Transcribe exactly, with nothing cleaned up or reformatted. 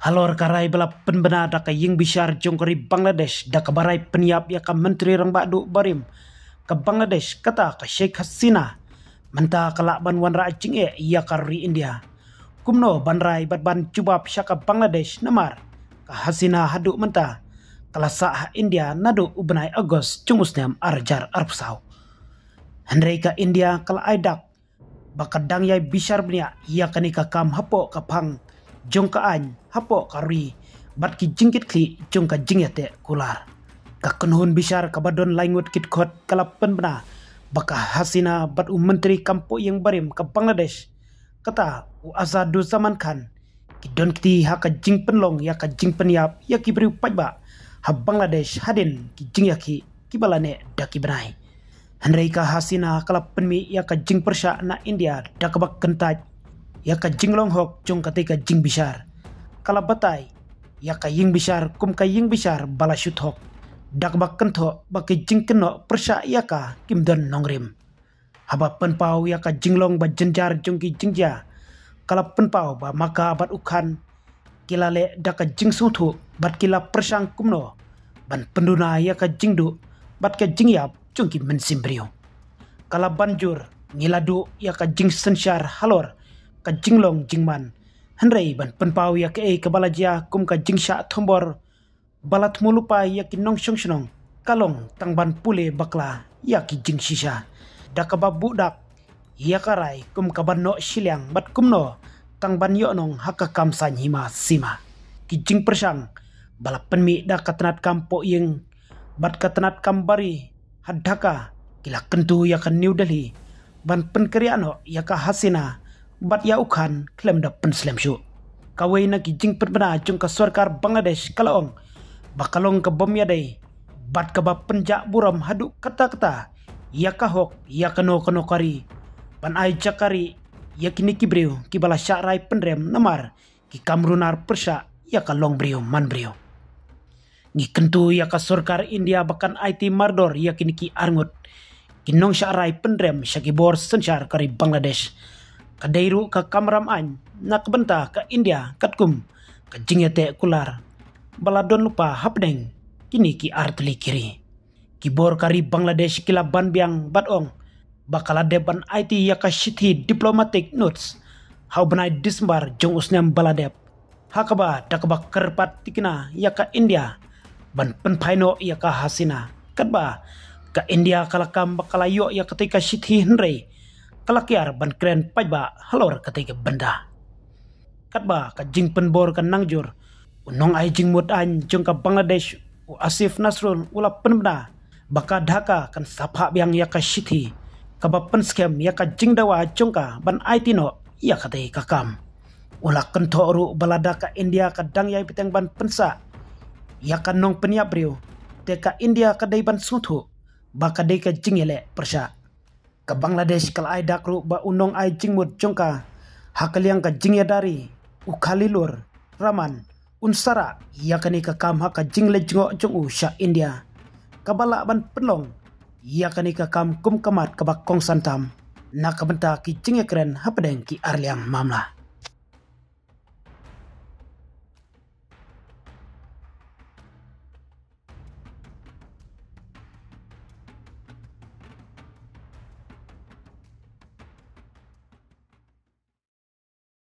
Halor ka rai ba la pynbna da ka ïing bishar jong ka ri Bangladesh da kaba rai pynïap ïa ka Myntri Rangbah Duh barim ka Bangladesh, kata ka Sheikh Hasina, mynta ka lah ban wanrah jingeh ïa ka ri India. Kumno ban rai bad ban jubab sha ka Bangladesh, namar ka Hasina haduh mynta ka la sah ha India naduh u bnai August jong u snem ar hajar arphew saw. Hynrei ka India ka la ai dak ba ka dang ïai bishar bniah ïa kane ka kam hapoh ka phang jong ka aiñ, hapoh ka ri bad ki jingkitkhlieh jong ka jingïateh kular. Ka kynhun bishar kaba don lai ngut ki dkhot ka la pynbna ba ka Hasina bad u Myntri Kam Pohïing barim ka Bangladesh, kata u Asaduzzaman Khan, ki don kti ha ka jingpynlong ïa ka jingpynïap ïa ki briew paidbah ha Bangladesh hadien ki jingïakhih kiba la neh da ki bnai. Hynrei ka Hasina ka la pynmih ïa ka jingpyrshah na India da kaba kyntait ïa ka jinglong hok jong katei ka jingbishar. Ka la batai ïa ka ïing bishar kum ka ïing bishar ba la shu thok, da kaba kynthoh ba ki jingkynnoh pyrshah ïa ka kim don nongrim. Haba pynpaw ïa ka jinglong ba jynjar jong ki jingjia, ka la pynpaw ba ma ka bad u Khan ki la leh da ka jingsngewthuh bad ki la pyrshang kumno ban pynduna ïa ka jingduh bad ka jingïap jong ki mynsiem briew. Ka la ban jur, ngi la duh ïa ka jingsynshar halor ka jinglong jingman. Hynrei ban pynpaw ïa kaei kaba la jia kum ka jingshah thombor ba la thmu lypa ïa ki nongshong shnong ka long tang ban pule bakla ïa ki jingshisha, da kaba buh dak ïa ka rai kum kaba noh shiliang bad kumno tang ban ïohnong ha ka kam saiñ hima sima. Ki jingpyrshang ba la pynmih da ka tnat kam pohïing bad ka tnat kam bari ha Dhaka ki la kyntu ïa ka New Delhi ban pynkynriah noh ïa ka Hasina bad ïa u Khan khlem da pynslem shuh. Kawei na ki jingpynbna jong ka sorkar Bangladesh ka la ong ba ka long ka bym ïadei bad kaba pynjah burom haduh katta katta ïa ka hok ïa kano kano ka ri ban ai jaka rieh ïa kine ki briew kiba la shah rai pynrem namar ki kam runar pyrshah ïa ka long briew man briew. Ngi kyntu ïa ka sorkar India ba kan aiti mardor ïa kine ki arngut ki nongshah rai pynrem sha ki bor synshar ka ri Bangladesh. Ka dei ruh ka kamram aiñ na ka bynta ka India katkum ka jingïateh kular ba la don lypa hapdeng kine ki artylli ki ri. Ki bor ka ri Bangladesh ki la ban biang bad ong ba ka la dep ban aiti ïa ka shithi diplomatic notes ha u bnai December jong u snem ba la dep, ha kaba da kaba kyrpad tikna ïa ka India ban pynphai noh ïa ka Hasina, katba ka India ka la kam ba ka la ïoh ïa katei ka shithi hynrei ka la kiar ban kren paidbah halor katei ka bynta. Katba ka jingpynbor ka nang jur, u nongai jingmut aiñ jong ka Bangladesh, u Asif Nazrul, u la pynbna ba ka Dhaka kan sa phah biang ïa ka shithi kaba pynskhem ïa ka jingdawa jong ka ban aiti noh ïa katei ka kam. U la kynthoh ruh ba lada ka India ka dang ïai bteng ban pynsah ïa ka nongpynïap briew, te ka India ka dei ban sngewthuh ba ka dei ka jingïaleh pyrshah. Ka Bangladesh ka la ai dak ruh ba u nongai jingmut jong ka ha ka liang ka jingïada ri, u Khalilur Rahman, un sa rah ïa kane ka kam ha ka jingleit jngoh jong u sha India, kaba lah ban pynlong ïa kane ka kam kum ka mat kaba kongsan tam na ka bynta ki jingïakren hapdeng ki arliang mamla.